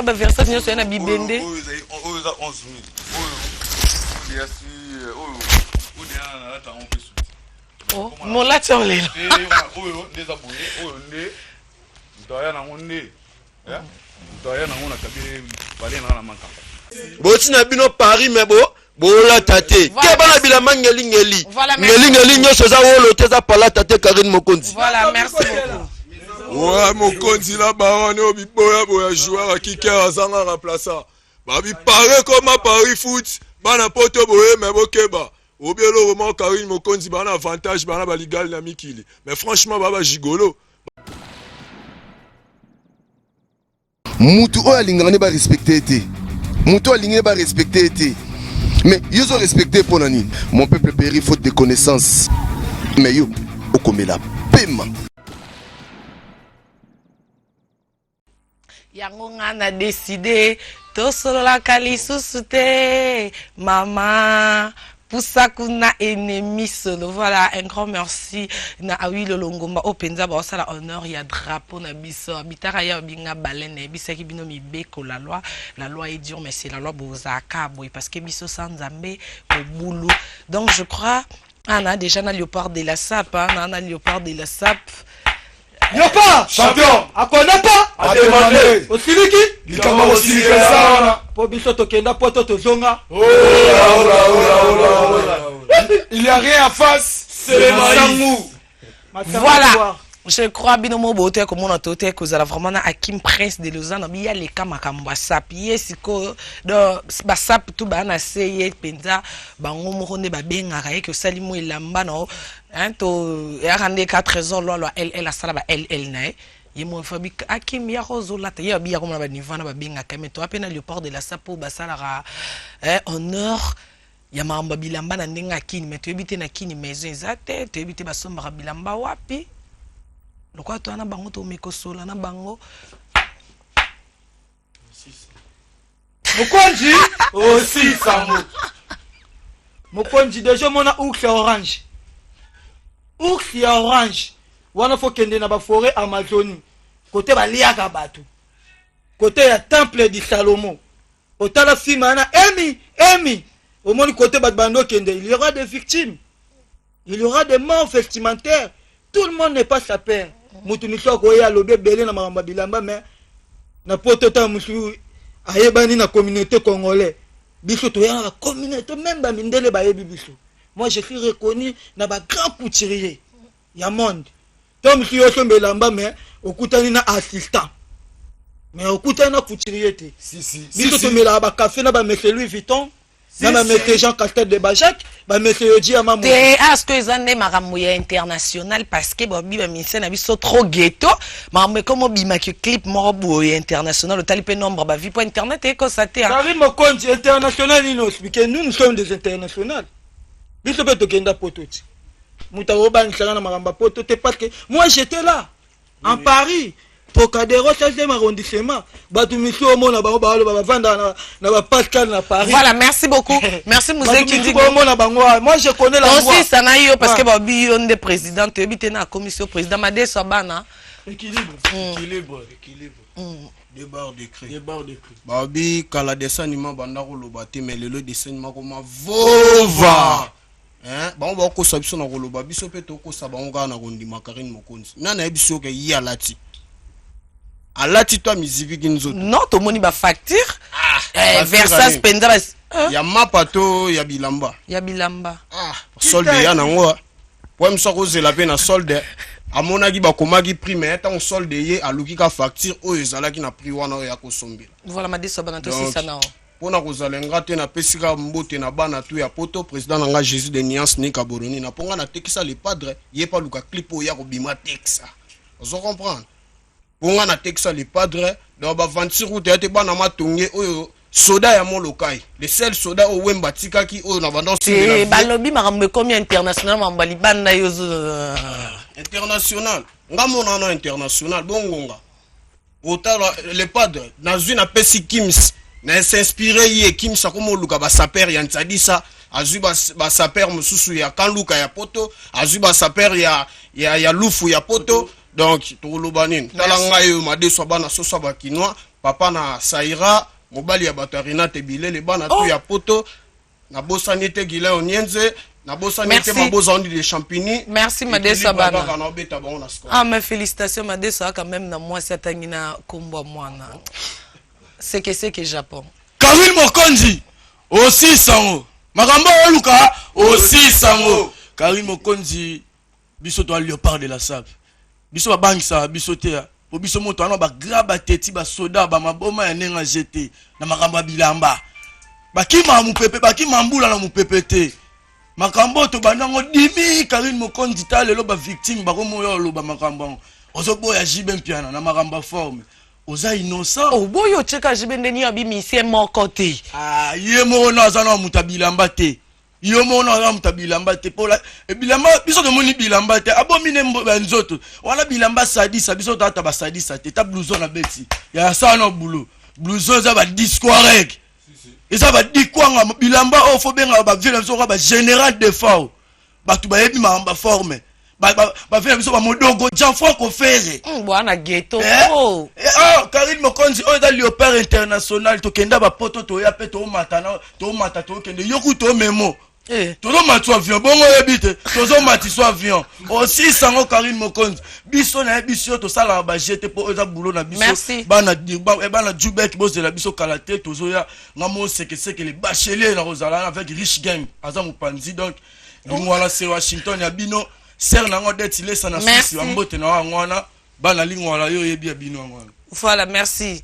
Ba Versace nyonso ya na bibende. Oyo ezali oyo eza 11000. Oyo yasi oyo oyo deja na lata yango mpe suti. Oh, molati yango lelo. Oyo nde eza boye, oyo nde moto aya nango nde. Moto aya nango na kabele bale na na mankaka. Boti na bino Paris mais bo bolata te. Keba na bilamba ngeli ngeli. Ngeli ngeli nyonso eza wolo te eza palata te Karine Mokonzi. Voilà, merci beaucoup. Ouais, mokonzi la baronne oyo biboya boya joueur ya kiker azanga remplaçant babi pare koma paris foot bana poto boye me bokeba obi eloko moko karine mokonzi bana avantage bana baligali na mikili mais franchement ba bagigolo. Mutu oyo alingaka nde ba respecte ye te. Mutu oyo alingi nde ba respecte ye te. Mais yo ozo respecte ye pona nini? Mon peuple périt faute de connaissance. Mais yo okomela pema. Yango nga na decide tosololaka lisusu te mama pusa kuna ennemi solo. Voilà, un grand merci na Awilo Longomba oyo mpenza baosala honneur ya drapeau na biso. Bitaka ya binga baleine yebisaki bino mibeko la loi, la loi est dure mais c'est la loi, bozalaka boye parce que biso sans Nzambe mobulu. Donc je crois ah, na déjà na léopard de la sape, hein, na, na léopard de la sape. Léopard champion akona pa a demandé osiliki likambo kosilika eza wana po biso tokenda poto tozonga. Ola, ola, ola, ola, ola. Il y a rien en face, c'est le maïs. Voilà. Je crois bino mo bote komona tote kozala vraiment na Akim Prince de Lausanne biya leka makambo ya sap ye sikoyo donc ba sap tout ba na se ye penza bango moko nde babengaka ye ke osali mo elamba na hein to eyaka nde ka trésor lwa lwa LL asala ba LL na ye ye mo fabi Akim ya kozolata ye abiya komona ba niveau na babengaka mais to ape na léopard de la sapo basalaka hein honneur ya makambo ya bilamba na ndenge ya kini mais toyebi te na kini maison eza te, toyebi te basombaka bilamba wapi. Lokola toza na bango tomekosola na bango. Mokonzi aussi sango. Mokonzi deja omona ours ya orange, ours ya orange wana fo kende na ba forêt Amazonie kote baliaka bato, kote ya temple du Salomon. Otala film wana emi emi omoni kote bato bando okende, il y aura des victimes, il y aura des morts vestimentaires. Tout le monde n'est pas sapeur. Mutu misusu akoya alobi ebele na makambo ya bilamba, mais na poto ta musu ayebani na communauté congolais. Biso toya na communauté même ba mindele bayebi biso. Moi je suis reconnu na ba grand couturier ya monde. To musu yo somba elamba mais okutani na assistant, mais okutani na couturier te. Si, si, biso si, si. tomelaka ba café na ba monsieur Louis Vuitton, na ba Si, monsieur si. Jean Castel de Bajac, ba monsieur Yoji Yamamoto. Te asko eza nde makambo ya international parce que babi ba ministère na biso trop ghetto makambo ekomi obimaki clip moko boye international otali mpe nombre ba vie po internet ekosa te. Karine Mokonzi international nini expliquer, nous nous sommes des internationaux. Biso mpe tokenda poto ti moto akobangisaka na makambo ya poto te parce que moi j'étais là en Paris, Trocadéro 16e arrondissement. Bato misusu omona bango baloba bavandaka na ba Pascal na Paris. Voilà, merci beaucoup. Merci Mzee Bato misusu Kindigo. baomona bango awa. Moi je connais la loi. Tosisa na yo parce que Ouais. babi yo nde président toyebi te na akomisi yo président madeso ya bana. Équilibre. Équilibre. Équilibre. Deux barres de cri. Deux barres de cri. Babi kala dessin animé banda koloba te mais lelo dessin animé koma vova. Hein, bango bakokosa biso na koloba, biso mpe tokosa bango kaka na kondima Karine Mokonzi. Nani ayebi soki ye alati? Alati to amizipiki nzoto? Non, tomoni ba facture. Facture Versace nini? penza ba hein? Ya mapa to ya bilamba? Ya bilamba. Solde ya nango. Po miso akozela pe na solde. Amonaki bakomaki prix mais ntango solde ye aluki ka facture oyo ezalaki na prix wana oyo ya kosombela. Voilà, madeso bana Donc, tosisa nao. Pona kozala ingrat te, napesi kaka mbote na bana tout ya poto, president na nga Jesus de nuance Nika Boroni, na po nga natekisa le padre, ye pe aluka clip oyo ya kobima atekisa. Ozo comprendre? Po nga natekisa le padre, donc ba aventure kutu ya te bana matonge oyo soda ya Molokai, le seul soda oyo Wemba atikaki oyo na banda osimbela Te, vie. balobi makambo ekomi international, makambo ya libanda yo zo- International. Nga mona na international, bongonga. Otala le padre, nazwi napesi Kims, na s'inspirer ye Kims akoma oluka ba sapeur ya Ntsadisa, azwi ba sapeur mosusu ya Kanluka ya poto, azwi ba sapeur ya Lufu ya poto. Donc tokoloba nini? Tala ngai oyo madeso ya bana soso ya ba kinois, Papa na Saira, mobali ya bato ya Renate Bilele, bana oh. tu ya poto. Nabosani te Guilain Onienze, nabosani te Maboza Ondi de Champigny. Merci Madeso bana. Kaka na obeta bango na score. Ah mais félicitations Madeso quand même na mwasi atangi na kombo mwana. Seke seke Japon. Karine Mokonzi osisa yango makambo oyo oluka osisa yango Karine Mokonzi biso toa leopard de la sape biso babangisaka biso te po biso moto wana bagra bateti basoda bamaboma ya ndenge aje te na makambo ya bilamba bakimaka mopepe bakima mbula na mopepe te makambo oyo tobandi yango dimi Karine Mokonzi ta lelo bavictime bakomoya oloba makambo yango ozoboya JB Mpiana na makambo ya forme oza innocent oboyi oh, otyeka JB ndeni yo abimisie moko te ah, ye moko no aza na moto ya bilamba te yo moko no aza moto ya bilamba te mpo eh, bilamba biso tomoni bilamba te abomi ne nzoto wana bilamba sadisa biso tata basadisa te ta blouson na beti ya sala no boulot blouson eza badisquareg eza badikwanga bilamba oyo fo bengaka bavie na biso kaka bagénéral defao bato bayebi makambo baforme bavie na biso bamodogo gianfranco ferre bwana ghetto eh? oh. Eh, oh, karine mokonzi oyo eza leopard international tokenda bapoto toya mpe tomata tomata tokende yo kutu omemo eh. tozomatisa avion bongo oyebi te tozomatisa avion osisa yango karine mokonzi biso naye biso yo tosalaka baje te mpo oyo eza bulo na biso bana bana jubek bozela biso kala te tozoya nga mo sekeseke le bachelier nakozala avec riche gang aza mopanzi donc lingwala se washington ya bino sere na yango deti lesa na susi bambote na yango wana bana lingwala yo oyebi ya bino yango wana. Voilà, merci.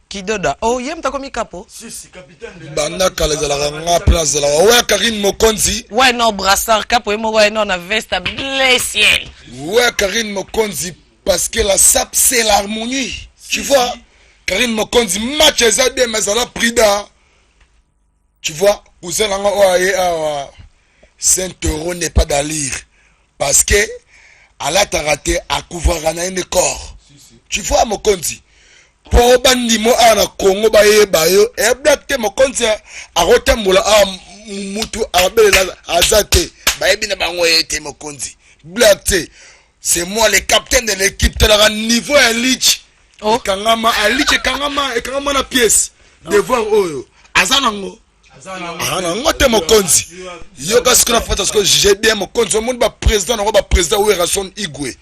Kidoda. Oh, ye moto akomi kapo? Si, si, capitaine de Banda kala ezalaka nga place ezalaka ouais Karine Mokonzi. Ouais non brassard kapo ye moko ye non na veste bleu ciel. Ouais Karine Mokonzi parce que la sape c'est l'harmonie. Tu vois Karine Mokonzi match eza bien mais ezala prida. Tu vois cousin nanga oyo aye awa saint euro n'est pas d'allure parce que alataka te akouvraka na ye nde corps tu vois mokonzi mpo bandimo awa na congo bayeba yo eblak te mokonzi akotambola awa mutu abelela aza te bayebi na bango ye te mokonzi blak te c'est moi le capitaine de l'équipe talaka niveau ya lich oh. ekangama lich ekangama ekangama na pièce devoir oyo aza nango aza nango te mokonzi yoka sikoyo na fata sikoyo juge bien mokonzi omoni baprésident nango baprésident werrason igwe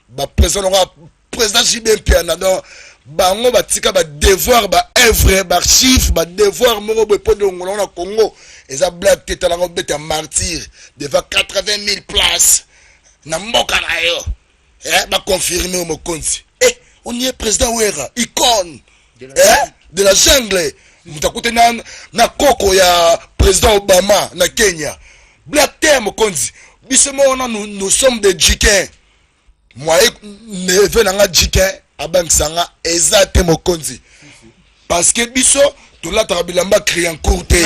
baprésident nango président JB Mpiana donc bango batika ba devoir ba œuvre ba chiffre ba devoir moko boye mpo longola na Congo eza blague te tala ngo beta martyr devant 80 000 places na mboka na yo eh, ba confirmer mokonzi eh, on y est président Wera icône de la, eh, de la jungle moto akutani na, na koko ya président Obama na Kenya blague te mokonzi biso moko na nous, nous sommes des jikin moye neve na nga jikin abangisa nga eza te mokonzi parce que biso tolataka bilamba criancourt te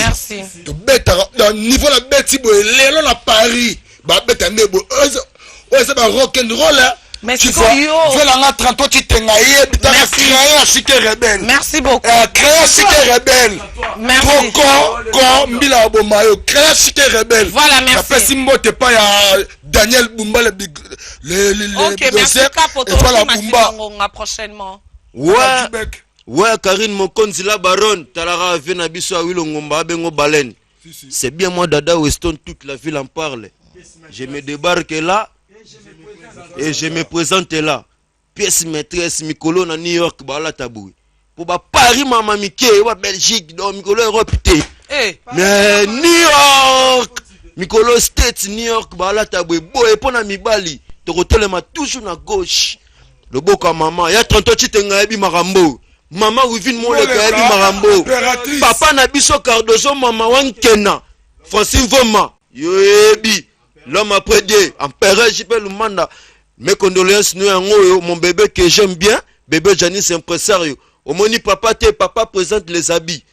tobetaka na niveau na beti boye lelo na paris babeta nde boye oyo eza ba rock and roll Mais tu vois, vela nga 33 titenga yebi tanga créer la cité rebelle. Merci beaucoup. Euh, créer la cité rebelle. Merci. Trop con, con, mbila oboma yo. Créer la cité rebelle. Voilà, merci. Napesi mbote pa ya Daniel Bumba le big le le Ok, merci Kapo, et voilà Bumba. Ngonga prochainement. Ouais. Ouais, Karine Mokonzi la baronne, talaka vie na biso Awilo Ngomba abengo baleine. C'est bien moi Dada Weston, toute la ville en parle. Je me débarque là et je me présente là. Pièce maîtresse mikolo na New York balata boye. Po ba Paris mama mike, ba Belgique, donc mikolo Europe te. Eh. Mais New York, mikolo States New York balata boye boye pona mibali tokotelema toujours na gauche. Loboko ya mama ya 33 Tshitenga ayebi makambo. Mama Wivine Moleka ayebi makambo. Papa na biso Cardozo mama wa Nkena. Francine Voma yoyebi l'homme après Dieu empereur JP Lumanda mes condoléances no yango oyo mon bébé que j'aime bien bébé Janice impresario omoni papa te papa présente les habits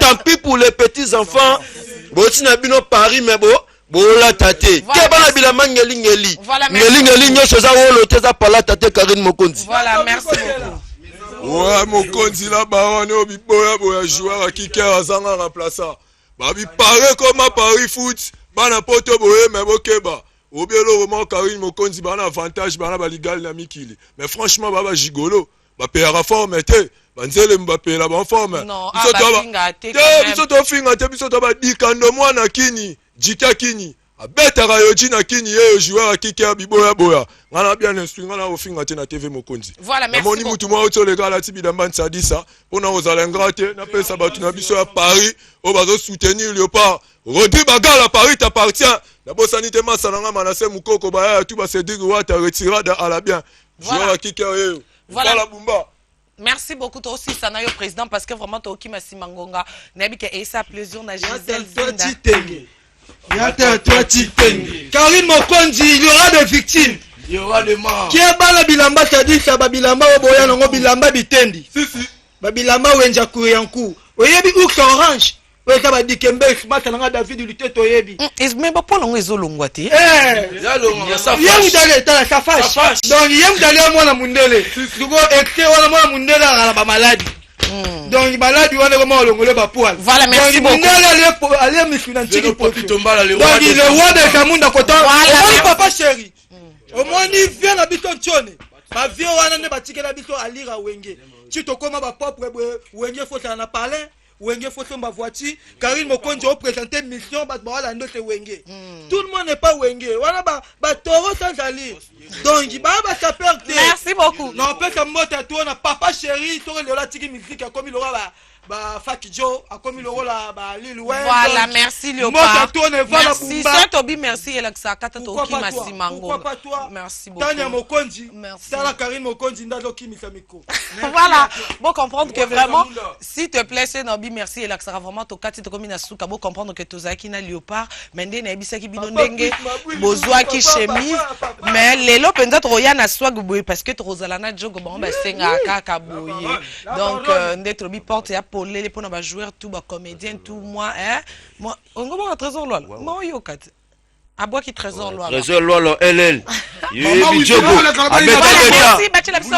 tant pis pour les petits enfants boti na bino Paris mais bo bolata te keba na bilamba ngelingeli ngelingeli nyonso eza wolo te eza palata te Karine Mokonzi voilà merci beaucoup ouais mokonzi la baronne oyo biboya boya joueur akiker azanga remplaçant babipare koma paris foot bana poto boye me bokeba obi eloko moko karine mokonzi bana avantage bana baligali na mikili mais franchement ba bagigolo. Bapeyaka forme te. Banzelemu bapeyela bango forme. Non, Biso ah, toa ba- bafinga te Te, quand même. biso tofinga te, biso toa badikando mwana kini, jika kini. Abetaka yo ji na kini ye yo joueur akiki ya biboya boya. Nga na bien instruit, nga na kofinga te na TV Mokonzi. Voilà, merci Namoni beaucoup. mutu moko oti oleka alati bilamba nsadisa mpona kozala ingrat te, napesa bato na biso ya Paris oyo bazo soutenir Leopard. Rodri Bagala, Paris t'appartient. Nabosani te masa na nga Manasseh Mukoko, bayaya tu ba Cédric Wata, retirada à la bien. Voilà. Joueur akiki ya yeyo. Voilà. Voilà Bumba. Merci beaucoup tosisa na yo président parce que vraiment tokima nsima ngonga nayebi ke eyesa plaisir na Gisèle Zinda. Titenge. Yata toi Titenge. Karine Mokonzi, il y aura des victimes. Il y aura des morts. Kiebala bilamba sadisa ba bilamba oyo boya nango bilamba bitendi. Si si. Ba bilamba wenja kuyanku. Oyebi ours orange. Oyo eza ba dikembe masa nanga David Luteto oyebi. Mais bapolo yango ezolongwa te. Eh. Ya longa, ça Ye fâche. mutu ale tala ça fâche. Ça fâche. Donc ye mutu ale mwana mundele. Siko excès wana mwana mundele akala ba maladi. Donc maladi wana ekoma olongole ba poil. Voilà, merci Donc beaucoup. mundele ale ale misu na ntiki Zeno poso. Papito Mbala, le roi Donc des le roi de Kamunda kota. Voilà, Omoni merci. papa chéri. Omoni vie na biso ntione. Ba vie wana nde batikela biso alira wenge. Ti tokoma ba propre boye wenge faut na palais. Wenge faut somba voiture. Karine Mokonzi o présenter mission bato bawala ndote wenge. Tout le monde n'est pas wenge. Wana ba ba taureau sans aller. Donc ba ba sapeur te. Merci beaucoup. Na opesa mbote to na papa chéri soki lelo atiki musique akomi lokola ba ba Faki Joe akomi lokola ba Lil Wayne. Voilà, Donc, merci mbote Léopard. to na Evala Merci. Bumba. Soki tobi merci elakisaka kata Pourquoi tokima pas toi? nsima Pourquoi ngonga. pas toi? Merci beaucoup. Tania Mokonzi. Merci. Tala Karine Mokonzi nda azokimisa micro. Voilà, bon comprendre que vraiment, s'il te plaît, c'est Nobi, merci, elakisaka vraiment tokati tokomi na suka, bon comprendre que tozalaki na Léopard, mais nde nayebisaki bino Papa, ndenge mabwili, bozwaki papa, chemise, papa, papa. mais lelo mpenza tokoya na swag boye parce que tokozala na jogo bango basengaka kaka boye. Donc nde tolobi porte ya polele mpona ba joueur tout, ba comédien tout, moi, hein, moi, ongo baka Trésor Lwala, ma oyoka te. Abwaki Trésor Lwala. Trésor Lwalo LL. Mama Yebi Wifi, Djogo. oleka na Abeta Voilà, beta. merci, batiela biso